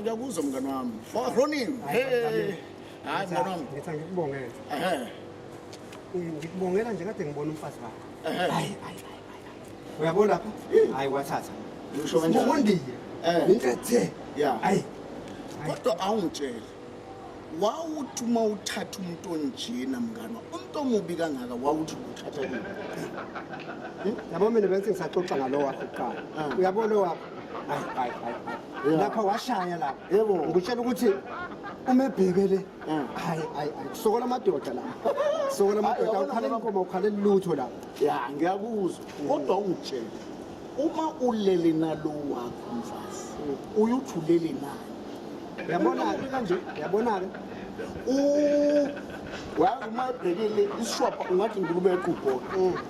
Hayi, ngiyakuzwa mngani wami. Oh, Ronin. Hey. Hayi, mngani wami. Ngithi angikubongele. Ehhe. Ngikubongela nje kade ngibona umfazi wakho. Ehhe. Hayi, hayi, hayi. Uyabona lapha? Hayi, wathatha. Usho kanjani? Ngibondiye. Eh. Into ethe. Yeah. Hayi. Kodwa awungitshele. Wawuthi uma uthatha umuntu onjena mngani wami, umuntu omubi kangaka wawuthi uthatha kimi. Yabo mina bengithi ngisaxoxa ngalo wakho kuqala. Ah. Uyabo lo wakho? Hayi, hayi, hayi. Yeah. Lapha washaya lapha. Yebo. Ngikutshela ukuthi uma ebheke le. Mm. Hayi, hayi, hayi. Kusokola amadoda la. Kusokola amadoda. Hayi, Awukhalela yabona inkomo, awukhalela lutho la. Ya, ngiyakuzwa. Kodwa ungitshele. Uma ulele nalo wakho mfazi, uyuthi ulele naye. Uyabona ke kanje? Uyabona ke? Wazi uma ebhekile isishwapha ungathi ngulube equbhola.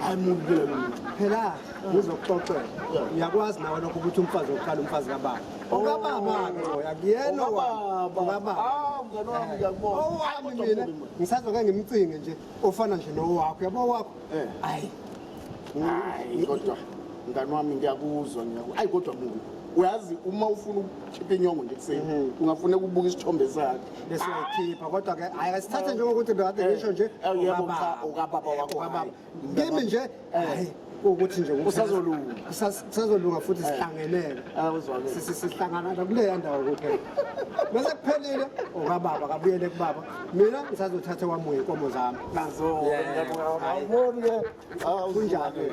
Hayi, mubi phela lo muntu. Phela ngizokuxoxela. Yeah. Uyakwazi nawe lokho ukuthi umfazi wokuqala umfazi kababa. Okababa ke loyo akuyena Okababa. Okababa. Ah, mngani wami, ngiyakubona. Owami Hayi, kodwa mina mubi mngani. ngisazoke ngimcinge nje ofana nje nowakho. Uyabo wakho? Eh. Hayi. Hayi, kodwa mngani wami ngiyakuzwa, ngiyakuzwa. Hayi, kodwa mubi. Uyazi uma ufuna ukukhipha inyongo nje ekuseni, ungafuneka ubuke isithombe sakhe. Bese uyayikhipha kodwa ke hayi asithathe njengokuthi bekade ngisho nje Eh, yebo, okababa. cha, okababa wakho, Okababa. hayi. Kimi nje hayi ukuthi nje Kusazolunga. Kusazolunga futhi sihlangeneke. Ah, uzwakele. Sihlangana la kuleya ndawo kuphela. Bese kuphelile okababa kabuyele kubaba. Mina ngisazothatha wami inkomo zami. Nazo, Yeah. ngiyabonga. Awuboni ke? Ah, Kunjalo.